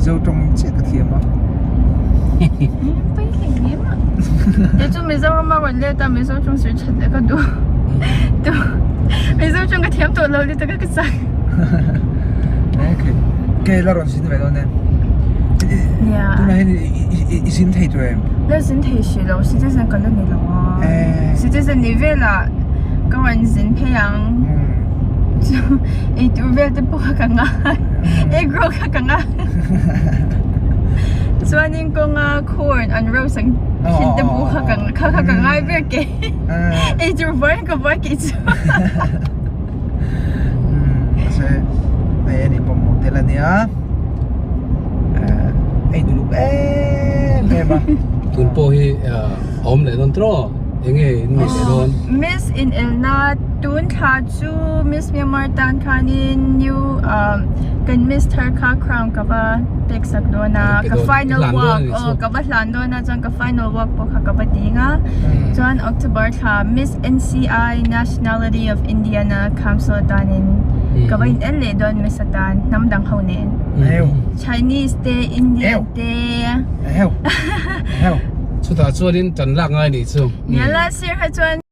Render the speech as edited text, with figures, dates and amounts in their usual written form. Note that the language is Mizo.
Mizo tawng chiah ka thiam a. Pawi hlei nem a. Kei chu Mizoram a rawn let a Mizo tawng sawi that leh ka duh. Mizo tawng ka thiam tawh lo lutuk a ka chak. Okay. Ke la rawn zin ve dawn em? Nia. Tunah hian i zin thei tur em? La zin thei hrih lo, citizen ka la ni lo a. Citizen ni velah ka rawn zin phei ang. Chu ei tur vel te pawh kha ka ngai. Egg roll kha ka ngai. Chuanin kawnga corn an roast ang thin te pawh kha ka kha kha ka ngai ber ke. Ei tur vawiin ka buai kei chu. Mahse hei a ni pawmawh tel a nia a inuluk em em a. Tun pawh hi a awm leh dawn tawh eng nge in nih leh dawn? Miss inelna tun thla chu Miss Myanmar tan khanin new kan Miss thar kha crown ka va pek sak dawn a ka final walk aw ka va hlan dawn a chuan ka final walk pawh kha ka va ding a chuan October thla Miss NCI Nationality of Indiana Council atanin ka va in en leh dawn Miss atan hnam dang ho nen Chinese te Indian te Chutah chuanin tan lak ngai nih chu. Nia la sir kha chuan.